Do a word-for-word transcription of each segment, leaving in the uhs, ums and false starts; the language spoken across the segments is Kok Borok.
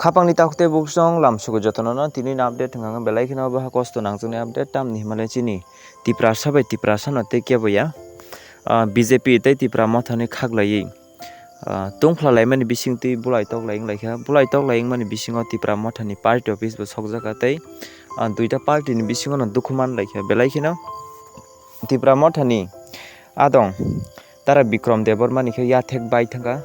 Khapangni takhuk tei buksong lamsugo jotono no tini ni update hwnka hwnka belai kheno bo kosto nangjaknai update tamni hwnmale chini Tiprasa bai Tiprasa no tei kebo ya. Ah, B J P tei Tipra Motha ni khaklaiwi, ah, tungphla laimani bisingtwi bulai tok lai wnglaikha. Bulai tok lai wngmani bisingo Tipra Motha ni party office bo sokjakha tei, ah, duita party ni bisingo no dukhu manlaikha. Belai kheno Tipra Motha ni adong Tara Bikrom Debbarma ni khe yathek bai thangkha.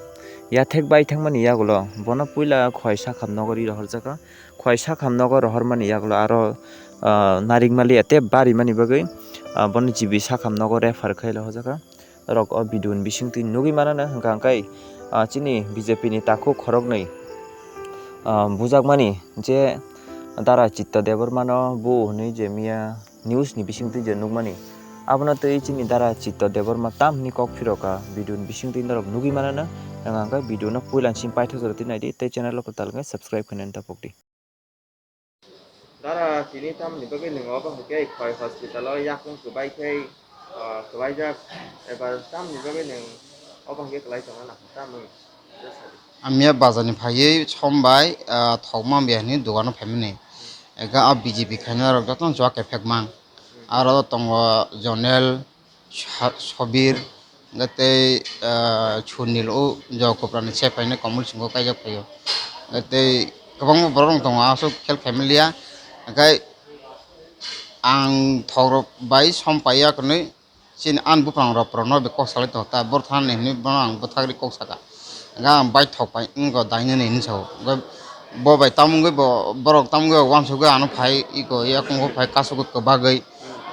Yathek bai thangmani yagulo bono puila Khowai Sakham nogo ri rohorjakha. Khowai Sakham nogo rohormani yagulo aro, ah, narikmali ya tei barimani bagwi, ah, bono G B Sakham nogo refer khai rohorjakha. Norok o video ni bisingtwi nugwi manana hwnka hwnkhe, ah, chini B J P ni takhuk khoroknwi, ah, bujakmani je Dara Chitto Debbarma no bu hwnwi je miya news ni bisingtwi je nukmani, abono twi chini Dara Chitto Debbarma tam hwnwi kok phirokha video ni bisingtwi norok nugwi manana. Hwnka hwnkhe video no puila simi paithago twi naidi tei channel o kwtal khe subscribe khainani tapokdi. Dara, tini tamni bagwi nwng obo hwnkhe Khowai hospital o yakung kwbai khe, ah, kwbaijak, eba tamni bagwi nwng obo hwnkhe kwlai tongna nang tamung? Ang miya bazar ni phaiwi som bai, ah, thok manbiya hinwi dogano phaimani. Ega a B J P khainai rok jotono chuak kephek mang. Aro tongo Jonel, Sa-, Sobir, hwnkhe tei, ah, Sunil o Jokopra ni se phainai Komol Singho kaijak phaio. Hwnkhe tei kwbangma borok rok tongo aswk khel phaimaliya. Hwnkhe ang thok rok bai som paiya hwnwi chini ani buphang rok no be kok salai tongo ta bor thani hinwi bono ang bwthagri kok saka. Hwnkhe ang baithok pai wngkha dainani hinwi sao. Hwnkhe bo bai tamo wngwi bo borok tamo wngwi uansugwi ano phai iko yakungo phai kasugwi kwbagwi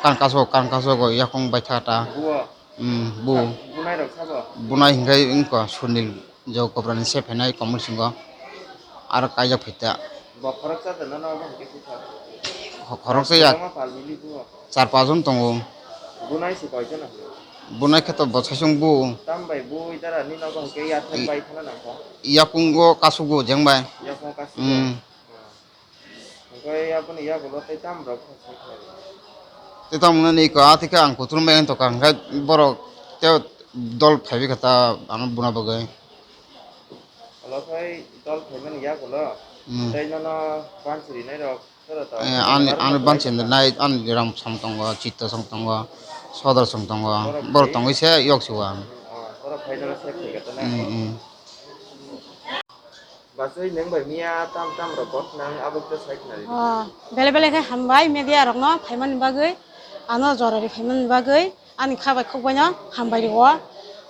kan kasu kan kasu go yakung baithaka ta. Buo? Hmm, bu. Bunai rok sabo? Bunai hwnkhe wngkha Sunil Jokopra ni se phainai Komol Singho. Aro kaijak phaita. Bo khoroksa da nono obo hwnkhe sisa? Kho-, khoroksa ya. Kwbangma pal mili buo? Char pas jon tongo. Bunai se koi jon? Bunai khe to bo saichung bu. Tam bai bui dara ni nogo hwnkhe yathek bai thana nangkha? Yakungo kasugo jeng bai. Yakungo kasugo. Hmm. Hwnkhe aboni yagulo tei tam rok. Tei tam wngmani iko athikhe ang kuthulum bai tongkha hwnkhe borok tei dol phaibai kha ta ano buna bagwi. Olo khai dol phaimani yagulo. Hmm. Tei nono bansi rinai rok. Eh, ani, ani bansi nai, ani ram sam tongo, chitto sam tongo, sodor sam tongo, borok tongwi se yok se o ang. Hmm, hmm. Bachai nwng bai miya tam tam rok bot nang abo khe sai khna ri. Oh, bele bele khe hambai media rok no phaimani bagwi, ano jora ri phaimani bagwi, ani kha bai khuk bai no hambai rio.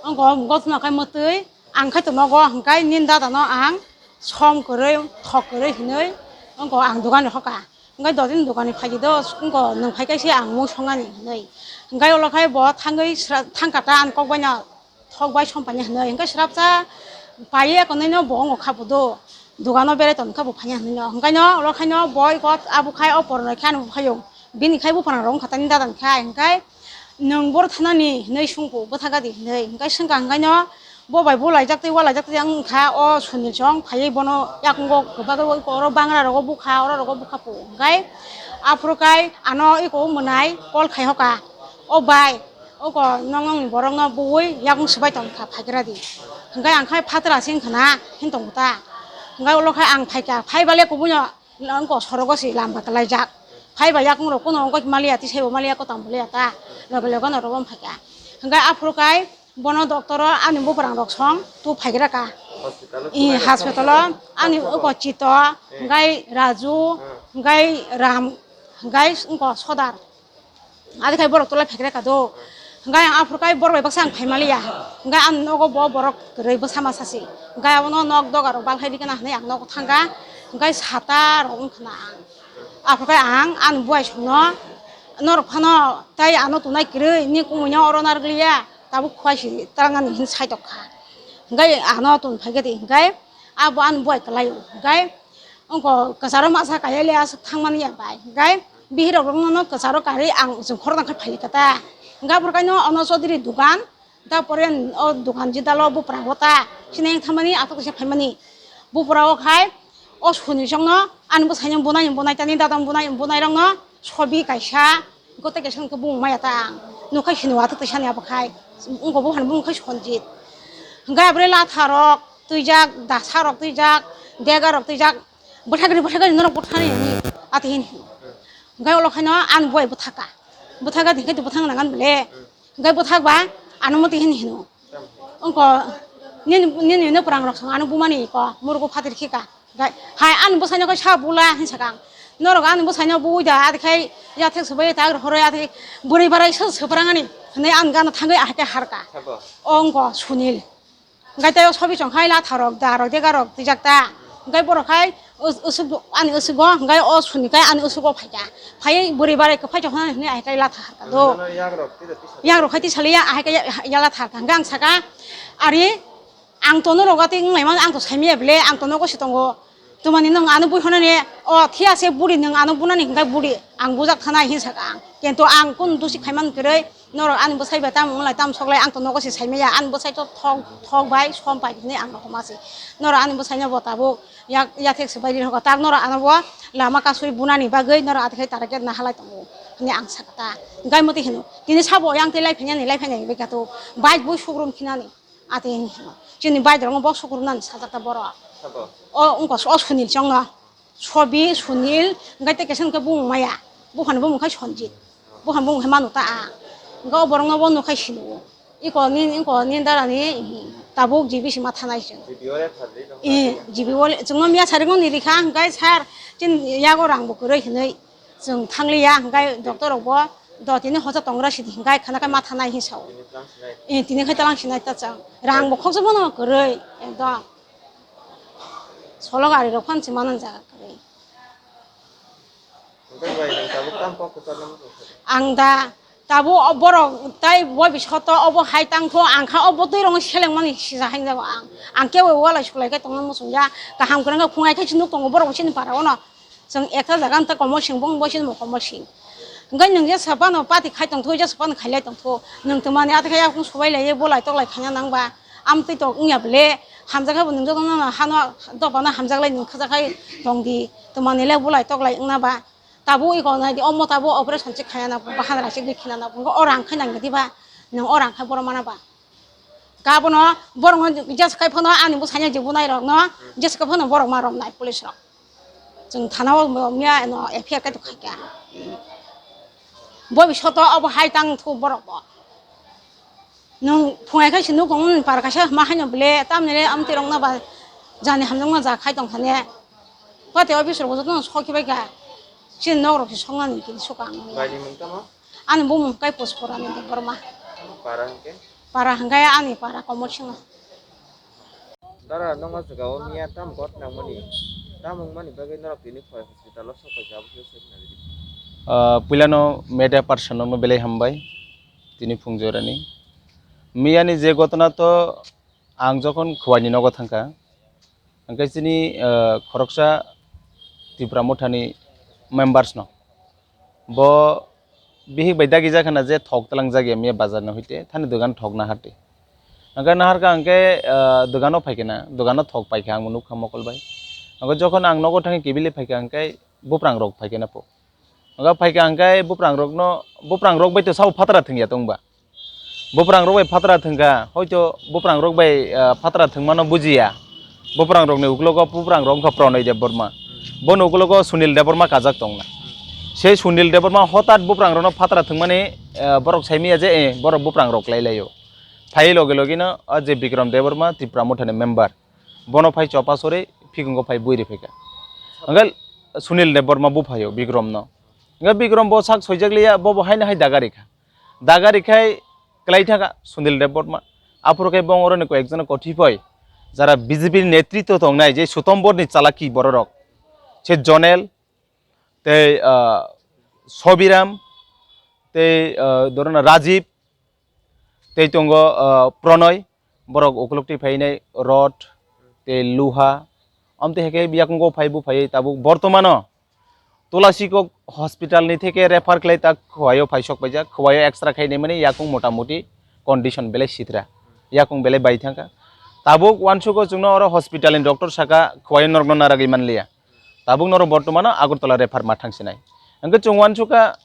Ang go gotma khai mwtwi, ang khai to nogo hwnkhe nini dada no ang som kwrwi, thok kwrwi hinwi, ang go ang dogan ri hoka. Hwnkhe dotini dogani phaidi do, wngkha nwng phai khe se ang mui songani hinwi. Hwnkhe ulo khai bo thangwi sra-, thangkha ta ani kok bai no thok bai som paina hinwi. Hwnkhe srapsa paiya konwi no bo wngo kha bo do, dogano berai tongkha bo phaina hinwi no. Hwnkhe no ulo khai no bo iko abo khai o pornoi khai ani bo phaio. Bini khai buphang rok wngkha tani dada ni khai hwnkhe nwng boro thanani hinwi sungkhu bwtha gadi hinwi. Hwnkhe swngkha hwnkhe no bo bai bo laijak tei o laijak tei wngkha o Sunil chong phaiwi bono yakungo kwbagwi oi oro bangra rogo bukha oro rogo bukha pu hwnkhe aphuru kai ano iko mwnai call khai hoka o bai oko nong nongni borok no bui yakung swbai tongkha phaikradi hwnkhe ang khai phatara se wngkha na hin tongo ta hwnkhe ulo khai ang phaikha phai bale kubui no. Wngkha sorogo se lamba kwlaijak. Phaiba yakung rok kuno wngkha maliya, tisaibo maliya, kotom bo liya ta. Loge loge no rogo wng phaikha. Hwnkhe aphuru kai bono doctor o ani buprang rok song tu phaigra ka. Hospital o I, thumai rok hospital o song ani song uko song. Chito, Eh. Hwnkhe Raju, Hmm. Hwnkhe Ram, hwnkhe wngkha Sodar. Adi khai borok tolai phaikreka do. Hwnkhe ang aphuru kai borok bai baksa ang phaimaliya. Hwnkhe ang nogo bo borok kwrwi bwsa masa se. Hwnkhe abono nok doga rok bal khai rikana hinwi ang nogo thangkha. Hwnkhe sata rok wngkha na ang. Aphuru kai ang ani buai songno norok phano tei ano tongnai kwrwi ni kumui no oro narwkliya tabuk khuai si twlangnani hinwi saitok kha. Hwnkhe ano tong phaikhe di hwnkhe abo ani buai kwlaio. Hwnkhe Wngkha kwcharo masa kaiya le aswk thangmani ya bai. Hwnkhe bihirok rokno no kwcharo karwi ang chwng khoroknang khe phaikha ta. Hwnkhe aphuru kaino ono Chaudhary dogan, ta pore o dogan jidalo bupra bo ta. Sini thangmani atok kisa phaimani. Bupra o khai o suni chongno ani bwsaino bunai bunai tani dadam bunai bunai rokno sobi kaisa. Goto kaisa hwnkhe bumung maya ta ang. Nukhai sini watwk twi sani abo khai. Wngkha buphani bumung khai Sonjit. Hwnkhe aboni latha rok twijak, dasa rok twijak, dega rok twijak. Bwthagri, bwthagri, norok bwthani hini, ati hini hino. Hwnkhe ulo khaino ani boi bwthaka. Bwthaka hinkhe bwthang nangan bole. Hwnkhe bwthakba ano mati hini hino. Wngkha nini, nini no pwrangrok song ano bumani ko murugo phatir khika. Hwnkhe hai ani bwsaino khe sa bula hin sakang. Norok ani bwsaino bui da, adi khai yathek swbai ta horo, adi bwrwi barai sa swprang ani. Hwnwi ani gana thangwi ahai khe harka. Sabo. O wngkha Sunil. Hwnkhe tei o sobi chong khai latharok, darok, degarok twijak ta. Hwnkhe borok khai us-, usuk, ani usugo, hwnkhe o suni khai ani usugo phaikha. Phaiwi bwrwi barai kwphai chong hwnwi ahai khai latha harka do. Ano yagrok tida tisa. Yagrok khai tisaliya, ahai khai ya-, ya latha harka. Hwnkhe ang saka, "Ari, ang tono roga tei wnglaimano ang to saimaya bele, ang tono gosi tongo." Twmani nwng ano bui hwnani, o thiya se buri nwng ano bunani hwnkhe buri, ang bujak thanai hin saka ang. Kintu ang kunu dusi khaiman kwrwi, norok ani bwsai bai tamo wnglai tamo soklai ang to nogo se saimaya, ani bwsai to thok, thok bai som pai hinwi ang rohorma se. Norok ani bwsaino bo tabuk yak, yathek swbai ri hoka tak norok ano bo lama kasui bunani bagwi norok ati khai target nahalai tongo hinwi ang saka ta. Hwnkhe moti hino tini sabo yang tei lai phainani, lai phainani bai kato bike bui sugrum khinani. Ati hini hino. Chini bike rokno box sukrunani sajak ta borok. Sabo. O wngkha o Sunil chongno. Sobi, Sunil, hwnkhe tei kaisa hwnkhe bumung maya. Buphani bumung khai Sanjit. Buphani bumung khai manu ta ang. Hwnkhe o borokno bo nukhai sini. Iko ni, iko ni dara ni tabuk G B si ma thanai chwng. G B o le phalwi dong. Eh, G B o le chwngno miya saringo ni rikha hwnkhe sir chin yago rang bo kwrwi hinwi. Chwng thangliya, hwnkhe doctor rokbo do tini hocha tongra sidi, hwnkhe khana khe ma thanai hin sao. Tini tlang sinai. Eh, tini khai tlang sinai ta chwng. Rang bo khoksa bono kwrwi, ekdom. Solo gari rok phan se mano jaga kwrwi. Hwnkhe bai nwng tabuk tamo kok kwchar nang tong khe? Ang da tabuk o borok tai bo bisoto obo hai tang tho, ang kha obo twi rong seleng mani sija hai jago ang. Ang kebo walai sulai khe tongna muchung ya, kaham kwrwng khe phungai khe se nuk tongo borok chini para ono. Chwng ekta jaga wngkha Komol Sing, bong bo sini bo Komol Sing. Hwnkhe nwng jesa phano party khai tongthu, jesa phano khailai tongthu. Nwng twmani ata khe yakung subai lai, bolai toklai khaina nang ba. Amtwi tok wngya bole, hamjak khe bo nwng jotono hano dophano hamjak lai nwng khajak khai tong di. Twmani le bolai toklai wngna ba. Tabuk iko nai di, omo tabuk operation se khaina nang, bahan rai se gwi khina nang. Hwnkhe o rang khai nang di ba, nwng o rang khai borok mana ba. Ka bono borok no jesa khai phano ani bwsai ni jibunai rok no jesa khai phano borok ma romnai police rok. Chwng thana o miya no F I R khe to khai kha. Bo bi soto obo hai tang thu borok bo. Nwng phungai khai se nuk tong para kaisa ma haino bole tamni le amtwi rok no ba jani hamjak ma ja khai tong thani. Pate office rok bo joto no sok bai kha. Chini nok rok se soknani kini sokang. Bai ni mung tamo? Ani bumung kai Puspurani Debbarma. Para hwnkhe? Para hwnkhe ani para Komol Singha. Dara, nokno jwgao miya tamo got nangmani, tamo wngmani bagwi norok tini khowai hospital o sok paikha, abo khe se khna ridi. Ah, puilano media person rokno belai hambai tini phung jorani. Miyani je gotona to ang jokhon khowai ni nogo thangkha, hwnkhe chini, ah, khoroksa Tipra Mothani members no. Bo bihik bai dagi jakha na je thok tlang jak ya miya bazar no hite thani dogan thok nahar di. Hwnkhe nahar kha hwnkhe, ah, dogan o phai khe na, dogan o thok pai kha ang bo nuk kha mokol bai. Hwnkhe jokhon ang nogo thangwi kibili phai kha hwnkhe buprang rok phai khe na po. Hwnkhe phai kha hwnkhe buprang rok no, buprang rok bai to sabo phatra thwng ya tong ba. Buprang rok bai phatra thwngkha, hoito buprang rok bai, ah, phatra thwngmano bujiya. Buprang rokni uklogo buprang rok wngkha Pranay Debbarma. Boni uklogo Sunil Debbarma kajak tongna. Sei Sunil Debbarma hotat buprang rokno phatra thwngmani, ah, borok saimanya je, eh, borok buprang rok lai laio. Phai loge logeno, ah, je Bikram Debbarma, Tipra Mothani member. Bono phai chopa sori phikungo phai bui riphaikha. Hwnkhe Sunil Debbarma buphaio Bikramno. Hwnkhe Bikram bo sak soijak liya, bo bo haino hai daga rikha. Daga rikhai kwlai thangkha Sunil Debbarma. Aphuru khe bong oroni koi ekjona kothipoi, jara B J P ni netritwo tongnai je Sutomborni chalaki bororok, se Jonel, tei, ah, Sobiram, tei, ah, dorona Rajib, tei tongo, ah, Pranay, borok ukuluk twi phainai rod, tei luha, amtwi hai khe yakungo phai buphaiwi tabuk bortomano Tulasiko hospital ni theke refer khlai ta Khowai o phai sok paijak, Khowai o extra khai naimani yakung motamuti condition belai sitra, yakung belai bai thangkha. Tabuk uansugo chwngno oro hospital ni doctor saka Khowai o norokno naragwi manliya, tabuk norok bortomano Agartala refer ma thangsinai. Hwnkhe chwng uansukha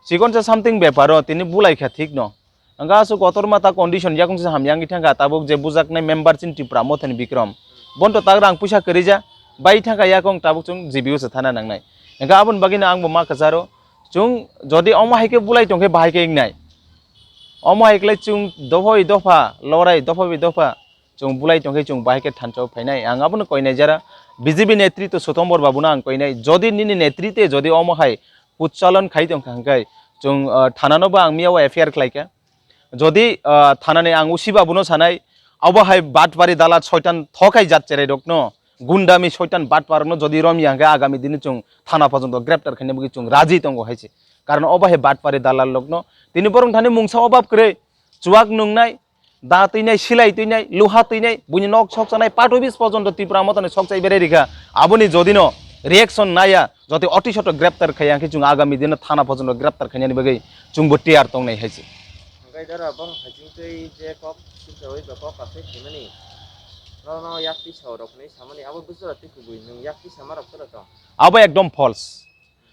chikon sa something bepar o tini bulai kha thik no, hwnkhe aswk kotorma ta condition yakung se hamya wngwi thangkha, tabuk je bujaknai member chini Tipra Mothani Bikram, bono to tak rang puisa kwrwija, Bai thangkha yakung tabuk chwng G B O se thana nangnai. Hwnkhe aboni bagwino angbo ma kwcharo, chwng jodi omo hai khe bulai tongkhe bahai khe wngnai. Omo hai khlai chwng dopha bai dopha lorai, dopha bai dopha chwng bulai tongkhe chwng bahai khe thansa o phainai. Ang abono koinai jara B J P netrito Sotombor babuno ang koinai, jodi nini netrite jodi omo hai uchchalon khai tongkha hwnkhe chwng, ah, thanano bo ang miyao F I R khlaikha. Jodi, ah, thanani ang usi babuno sanai, abo hai batpari dala soitan thokai jat cherai rokno, gundami soitan batpar rokno jodi romya hwnkhe agami dini chwng thana porjonto greptar khaina bagwi chwng raji tongo hai se. Karon obo hai batpari dalal rokno tini borok thani mungsa obab kwrwi, chuwak nungnai, da twinai, silai twinai, luha twinai, buini nok sokchanai, part office porjonto Tipra Mothani sokchai berai rikha. Aboni jodino reaction naya, jodi oti soto greptar khaiya hwnkhe chwng agami dino thana porjonto greptar khainani bagwi chwngbo tiyar tongnai hai se. Hwnkhe dara bong haching twi je kok sukjawi ba kok asai khaimani, nono yak tisa rok hinwi samani abo bwswra twi kubui nwng yak tisa ma rok toro tong. Abo ekdom false.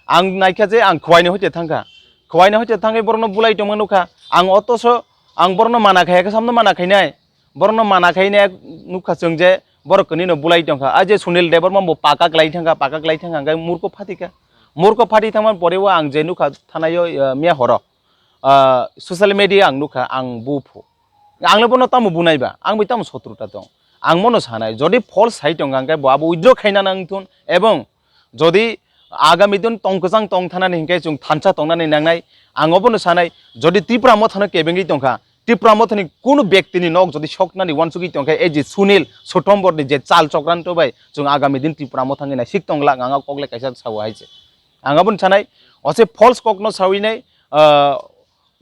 Ang naikha je ang khwai ni hoite thangkha. Khwai ni hoite thangwi borokno bulai tongma nukha. Ang otoso ang borokno mana khai, kasamno mana khainai. Borokno mana khainai nukha chwng je borok kwnwi no bulai tongkha. A je Sunil Debbarma bo paka klai thangkha, paka klai thangkha hwnkhe murko phatikha. Murko phati thangmani pore o ang je nukha thanaio, eh, miya horo, ah, social media ang nukha, ang buphu. Ang le bono tamo bunai ba, ang bai tamo sotruta tong. Ang mono sanai, jodi false hai tongkha hwnkhe bo abo withdraw khaina nang thun, ebong jodi agami din tong kwchang tong thanani hwnkhe chwng thansa tongnani nangnai. Ang obono sanai, jodi Tipra Mothano kebengwi tongkha, Tipra Mothani kunu bektini nok jodi soknani uansugwi tongkha, ei je Sunil Sotomborni je chal chokranto bai chwng agami din Tipra Motha wngwi naisik tonglak, ang o kok le kaisa sao hai se. Ang abono sanai, o se false kokno sawinai, ah,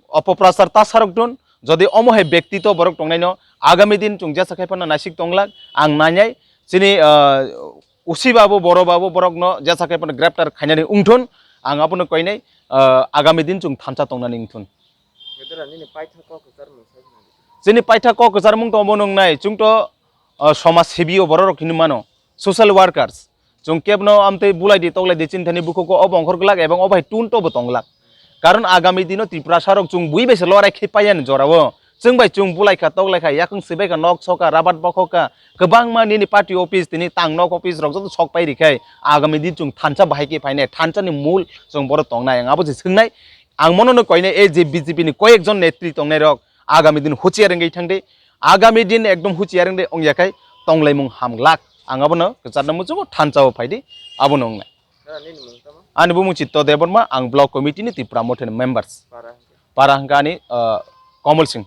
opoprachar ta sarok dun, jodi omo hai bektito borok tongnaino agami din chwng jesa khai phano naisik tonglak, ang nainai, chini, ah, usi babu, boro babu borokno jesa khai phano greptar khainani wngthun, ang abono koinai, ah, agami din chwng thansa tongnani wngthun. Gedera nini paitha kok kwchar mung sai khna di. Chini paitha kok kwchar mung to omo nung nai, chwng to, ah, somaj sebi o borok rok hinwi mano, social workers. Chwng kebno amtwi bulai di toklai di chini thani bukhuk o obo ongkhor glak ebong obo hai tun to bo tonglak. Karon agami dino Tiprasa rok chwng bui bai se lorai khai paiya ni jora o. Chwng bai chwng bulai kha, toklai kha, yakung swi bai kha, nok soka, rabat bokhok kha, kwbangma nini party office tini tang nok office rok joto sok pai ri khai agami din chwng thansa bahai khe phainai, thansa ni mul chwng boro tongnai, ang abo se swngnai. Ang mono no koinai, ei je B J P ni koyek jon netri tongnai rok agami din huchiar wngwi thang di, agami din ekdom huchiar wngwi ongya khai tonglaimung hamglak. Ang abono kwcharno muchungo thansa o phai di, abono wngnai. Nini mung tamo? Ani bumung Chitto Debbarma, ang block committee ni Tipra Mothani members. Para hwnkhe? Para hwnkhe ani, ah, Komol Singh.